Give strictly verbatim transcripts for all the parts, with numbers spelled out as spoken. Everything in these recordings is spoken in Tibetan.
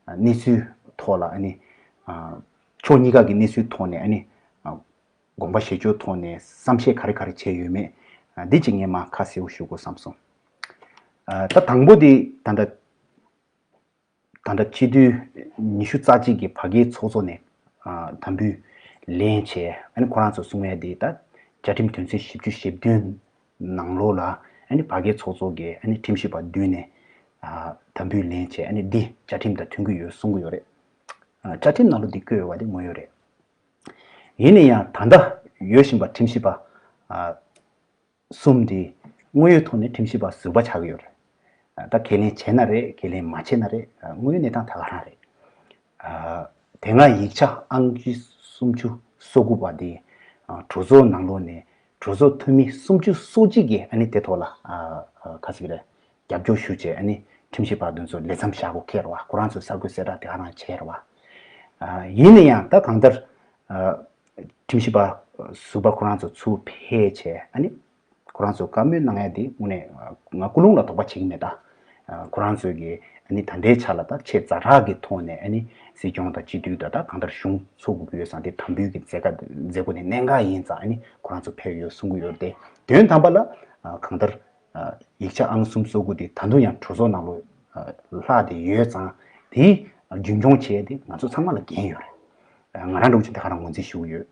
གནས་ཚུལ་ཐོག་ལ་ཨ་ནི་ཕྱོགས་གཉིས་ཀ་གི་གནས་ཚུལ་ཐོག་ནས་ཨ་ནི་དགོངས་པ་བཞེས་ཕྱོགས་ཐོག་ནས་བསམ་ཤེས་ག་རེ་ག་རེ་བྱས་ཡོད་མེད་འདི་གཅིག་ངས་མ་ཁ་གསལ་པོ་ཞུ་དགོས་བསམ་སོང་། ད་དང་པོ་དེ་ད་ལྟ་ད་ལྟ་སྤྱི་འཐུས་ཉི་ཤུ་རྩ་གཅིག་གི་བར་བརྒལ་ཚོགས་གཙོ་ནས་དམ་འབུལ་ལེན་བྱས་ཨ་ནི་ཁོ་རང་ཚོ་གསུང་ཡ་དེ་ད་བཅའ་ཁྲིམས་དོན་ཚན་བཞི་བཅུ་ཞེ་བདུན་ནང་ལོགས་ལ་ཨ་ནི་བར་བརྒལ་ཚོགས་གཙོ་གིས་ཨ་ནི་ཁྲིམས་ཞིབ་པ་བདུན་ནས་དམ་འབུལ་ལེན་བྱས་ཨ་ནི་འདི་བཅའ་ཁྲིམས་དང་མཐུན་གྱི་ཡོད་གསུང་གི་ཡོད་རེད། བཅའ་ཁྲིམས་ནང་ལོགས་འདི་བཀོད་ཡོད་པ་དེ་དངོས་ཡོད་རེད། ཡིན་ན་ཡང་ད་ལྟ་ཡོད་བཞིན་པ་ཁྲིམས་ཞིབ་པ་གསུམ་དེ་དངོས་ཡོད་ཐོག་ནས་ཁྲིམས་ཞིབ་པ་ཟུར་པ་ཆགས་ཀྱི་ཡོད་རེད། ད་ཁས་ལེན་བྱས་ན་རེད་ཁས་ལེན་མ་བྱས་ན་རེད་དངོས་ཡོད་གནས་སྟངས་ད་ག་རང་རེད། དེ་སྔ་ཡིག་ཆ་ཨང་ཀི་སུམ་ཅུ་སོ་དགུ་པ་དེ་གྲོས་ཚོགས་ནང་ལོགས་ནས་གྲོས་ཚོགས་འཐུས་མི་སུམ་ཅུ་སོ་གཅིག་གིས་ཨ་ནི་དེ་ཐོག་ལ་ག་ཟེར་གི་རེད། རྒྱབ་སྐྱོར་ཞུ་བྱས་ཨ་ནི་ཁྲིམས་ཞིབ་པ་དེ་ཚོ་ལས་མཚམས་བཞག་དགོས་ཁེལ་བ་ཁོ་རང་ཚོས་གསར་འགོད་གསལ་བསྒྲགས་དེ་ག་རང་བྱས་རེད་བ། ཡིན་ན་ཡང་ད་གང་ལྟར་ཁྲིམས་ཞིབ་པ་ཟུར་པ་ཁོ་རང་ཚོ་ཚུར་ཕེབས་བྱས་ཨ་ནི་ཁོ་རང་ཚོ་བཀའ་མོལ་གནང་ཡ་དེ་དངོས་གནས་ང་ཀུན་སློང་ལ་དོགས་པ་བྱེད་ཀྱི་མེད་ད། ཁོ་རང་ཚོས་ཀྱི་ཨ་ནི་ད་ལྟའི་ཆ་ལ་ད་ཆེས་ཛ་དྲག་གི་ཐོག་ནས་ཨ་ནི་སྲིད་སྐྱོང་དང་སྤྱི་འཐུས་དང་ད་གང་ལྟར་གཞུང་འཚོགས་དགོས་ཀྱི་ཡོད་ཙང་དེ་དམ་འབུལ་གྱི་མཛད་མཛད་སྒོ་དེ་གནད་འགག་ཡིན་ཙང་ཨ་ནི་ཁོ་རང་ཚོ་ཕེབས་ཡོད་གསུང་གི་ཡོད་དེ་དོན་དམ་པ་ལ་གང་ལྟར། ཡིག་ཆ་ཨང་གསུམ་སོ་དགུ་དེ་ད་དུང་ཡང་གྲོས་ཚོགས་ནང་ལོགས་ལྷག་བསྡད་ཡོད་ཙང་དེ་རྒྱུན་འཁྱོངས་བྱས་ཏེ་ང་ཚོ་ཚང་མ་ལ་འགན་ཡོད་རེད། ང་རང་འདྲ་བོ་ཅིག་དེ་ག་རང་ངོས་འཛིན་ཞུ་གི་ཡོད།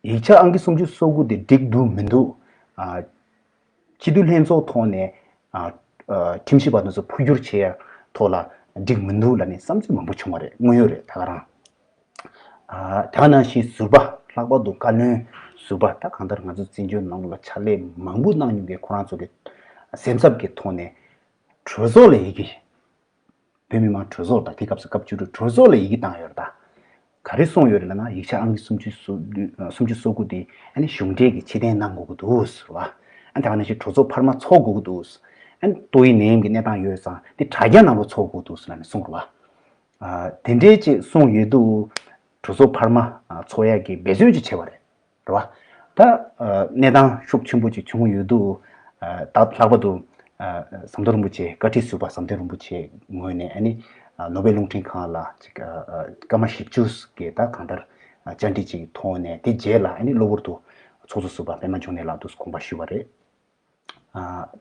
ཡིག་ཆ་ཨང་ཀི་སུམ་ཅུ་སོ་དགུ་དེ་འགྲིག་འདུག་མི་འདུག་སྤྱི་འཐུས་ལྷན་ཚོགས་ཐོག་ནས་ཁྲིམས་ཞིབ་པ་དེ་ཚོ་འཕོ་འགྱུར་བྱས་ཐོག་ལ་འགྲིག་མི་འདུག་ལབ་ནས་བསམ་ཚུལ་མང་པོ་བྱུང་བ་རེད་དངོས་ཡོད་རེད་ད་ག་རང་། དེ་ག་ནང་བཞིན་ཟུར་པ་ལྷག་པར་དུ་བཀའ་བློན་ཟུར་པ་ད་གང་ལྟར་ང་ཚོ་བཙན་བྱོལ་ནང་ལ་ཕྱག་ལས་མང་པོ་གནང་མྱོང་མཁན་ཁོ་རང་ཚོ་གི་སེམས་འཚབ་ཀྱི་ཐོག་ནས་གྲོས་ཚོགས་ལ་ཡི་གེ་བོད་མི་མང་གྲོས་ཚོགས་དང་དེ་སྐབས་སུ་སྐབས་བཅུ་དྲུག་གྲོས་ཚོགས་ལ་ཡི་གེ་བཏང་ཡོད་རེད་ད། ག་རེ་གསུངས་ཡོད་རེད་ལབ་ན་ཡིག་ཆ་ཨང་ཀི་སུམ་ཅུ་སོ་བདུན་སུམ་ཅུ་སོ་དགུ་དེ་ཨ་ནི་གཞུང་འབྲེལ་གྱི་ཕྱིར་འཐེན་གནང་དགོས་ཀྱི་འདུག་ཟེར་བ། ཨ་ནི་དེ་ག་ནང་བཞིན་གྲོས་ཚོགས་འཕར་མ་ཚོགས་དགོས་ཀྱི་འདུག་ཨ་ནི་ཏོག་དབྱིབས་ནད་ཡམས་ཀྱི་གནས་སྟངས་ཡོད་ཙང་དེ་དྲ་རྒྱ་ནང་ལོགས་ཚོགས་དགོས་ཀྱི་འདུག་ཟེར་ལབ་ནས་གསུངས་རེད་བ། དེ་འདྲའི་ཅིག་གསུངས་ཡོད་དུས་གྲོས་ཚོགས་འཕར་མ་ཚོགས་ཡག་གི་འབད་བརྩོན་ཅིག་བྱས་པ་རེད། རེད་བ། ད་གནས་སྟངས་ཤུགས་ཆེན་པོ་ཅིག་བྱུང་ཡོད་དུས་ད་ལྷག་པར་དུ་ཟམ་གདོང་རིན་པོ་ཆེ་བཀའ་ཁྲི་ཟུར་པ་ཟམ་གདོང་རིན་པོ་ཆེ་ངོས་ནས་ཨ་ནི་ནོ་བེལ་རླུང་འཕྲིན་ཁང་ལ་ཅིག་སྐར་མ་བཞི་བཅུ་གི་ད་གང་ལྟར་བཅར་འདྲི་ཅིག་ཐོག་ནས་དེ་རྗེས་ལ་ཨ་ནི་གློ་བུར་དུ་ཚོགས་གཙོ་ཟུར་པ་པད་མ་འབྱུང་གནས་ལགས་དུ་དགོངས་པ་ཞུས་པ་རེད།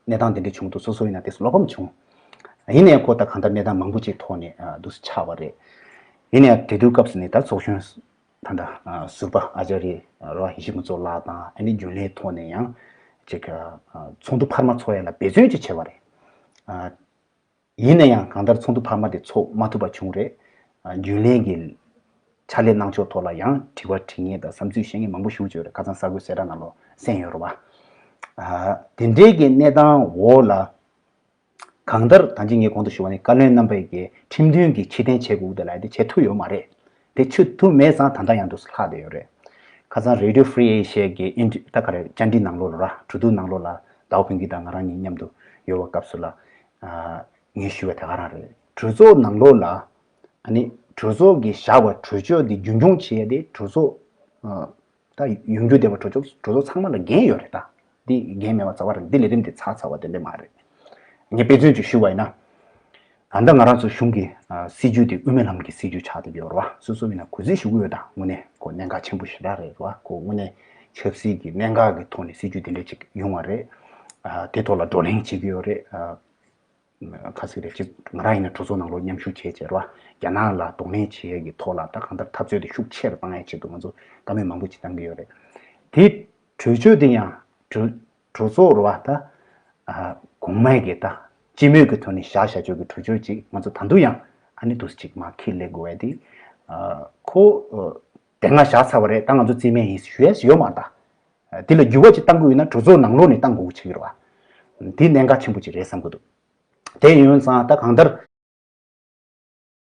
གནས་སྟངས་འདི་འདྲ་བྱུང་འདུག་སོ་སོ་ཡིན་ན་དེ་བློ་ཕམ་བྱུང་། ཡིན་ནའི་ཁོ་ད་གང་ལྟར་གནས་སྟངས་མང་པོ་ཅིག་ཐོག་ནས་འདུག་སེ་ཆགས་པ་རེད། ཡིན་ནའི་དེ་དུས་སྐབས་སུ་ནས་ད་ཚོགས་གཞོན་ད་ལྟ་ཟུར་པ་ཨ་ཅཱ་རི་ར་ཡེ་ཤེས་ཕུན་ཚོགས་ལགས་དང་ཨ་ནི་རྒྱུན་ལས་ཐོག་ནས་ཡང་ཅིག་ཚོགས་འདུ་འཕར་མ་ཚོགས་ཡ་ལ་འབད་བརྩོན་ཅིག་བྱས་པ་རེད། ཡིན་ན་ཡང་གང་ལྟར་ཚོགས་འདུ་འཕར་མ་དེ་ཚོགས་མ་ཐུབ་པ་བྱུང་རེད། རྒྱུན་ལས་ཀྱི་ཕྱག་ལས་གནང་ཕྱོགས་ཐོག་ལ་ཡང་དྲི་བ་དྲི་མཁན་དང་བསམ་ཚུལ་བཤད་མཁན་མང་པོ་ཞིག་ཡོད་རེད་ཁ་སང་གསར་འགོད་གསལ་བསྒྲགས་ནང་ལོགས་གསན་ཡོད་རེད་བ། དེ་འདྲའི་གི་གནས་སྟངས་འོག་ལ་གང་ལྟར་ད་ཅི་ངས་གོང་དུ་ཞུས་པ་ནི་བཀའ་བློན་རྣམ་པས་ཀྱི་ཁྲིམས་མཐུན་གྱི་ཕྱིར་འཐེན་བྱེད་དགོས་འདུག་ལབ་དེ་བྱེད་ཐུབ་ཡོད་མ་རེད། དེ་བྱེད་ཐུབ་མེད་ཙང་ད་ལྟ་ཡང་འདུག་སེ་ལྷག་བསྡད་ཡོད་རེད། ཁ་སང་Radio Free Asia གི་ཨིན་ད་ག་རེ་བཅར་འདྲི་ནང་ལོགས་ལ་ར་གྲོས་བསྡུར་ནང་ལོགས་ལ་ཟླ་བ་ཕུན་སྐྱིད་དང་ང་རང་གཉིས་མཉམ་དུ་ཡོད་པ་སྐབས་སུ་ལ། ངས་ཞུས་པ་དེ་ག་རང་རེད། གྲོས་ཚོགས་ནང་ལོགས་ལ་ཨ་ནི་གྲོས་ཚོགས་ཀྱིས་བཞག་པ་གྲོས་ཆོད་འདི་རྒྱུན་འཁྱོངས་བྱེད་ཡ་དེ་གྲོས་ཚོགས་ད་ཡོང་རྒྱུ་བསྡད་པ་གྲོས་ཚོགས་གྲོས་ཚོགས་ཚང་མ་ལ་འགན་ཡོད་རེད་ད། འདི་འགན་མེད་པ་རྩ་བ་རེད། འདི་ལས་རིམ་དེ་ཚར་ཚར་བ་དེ་འདྲ་མ་རེད། ངས་དཔེ་མཚོན་ཅིག་ཞུ་བ་ཡིན་ན། ད་ལྟ་ང་རང་ཚོ་གཞུང་གི་སྲིད་ཇུས་དེ་དབུ་མའི་ལམ་གྱི་སྲིད་ཇུས་ཆགས་བསྡད་ཡོད་རེད་བ། སོ་སོ་ཡིན་ན་གུས་བརྩི་ཞུ་གི་ཡོད་ད་དངོས་གནས་ཁོ་གནད་འགག་ཆེན་པོ་ཞེ་དྲག་རེད་བ། ཁོ་དངོས་གནས་ཆབ་སྲིད་ཀྱི་གནད་འགག་གི་ཐོག་ནས་སྲིད་ཇུས་དེ་འདྲ་ཅིག་ཡོང་བ་རེད། དེ་ཐོག་ལ་བགྲོ་གླེང་བྱེད་ཀྱི་ཡོད་རེད། ཁ་ཟིག་རེད་ཅིག་ང་རང་ཡིན་ན་གྲོས་ཚོགས་ནང་ལོགས་མཉམ་ཞུགས་བྱས་བྱས་ར་རྒྱ་ནག་ལ་གདོང་ལེན་བྱེད་ཡས་ཀྱི་ཐོག་ལ་ད་གང་ལྟར་འཐབ་རྩོད་དེ་ཤུགས་ཆེ་རུ་བཏང་ཡས་ཆེད་དུ་ང་ཚོ་བཀའ་མོལ་མང་པོ་ཅིག་བཏང་གི་ཡོད་རེད། དེ་གྲོས་ཆོད་དེ་ཡང་གྲོས་གྲོས་ཚོགས་ར་བ་ད་གོང་མའི་གི་ད་སྤྱི་མོས་ཀྱི་ཐོག་ནས་བཞག་བཞག་ཆོག་གི་གྲོས་ཆོད་ཅིག་ང་ཚོ་ད་དུང་ཡང་ཨ་ནི་འདུག་སེ་ཅིག་མ་འཁྱེར་སླེབས་དགོས་པས་དེ་ཁོ་དེ་སྔ་བཞག་ཚར་བ་རེད། ད་ང་ཚོ་རྩིས་མེད་ཡིན་ཞུ་ཡས་ཡོད་མ་རེད། ད་དེ་ལ་འགྱུར་བ་ཅིག་བཏང་དགོས་ཡོད་ན་གྲོས་ཚོགས་ནང་ལོགས་ནས་བཏང་དགོས་ཀྱི་ཆགས་ཀྱི་རེད་བ། དེ་གནད་འགག་ཆེན་པོ་ཅིག་རེད་བསམ་གྱི་འདུག་དེ་ཡིན་ཙང་ད་གང་ལྟར་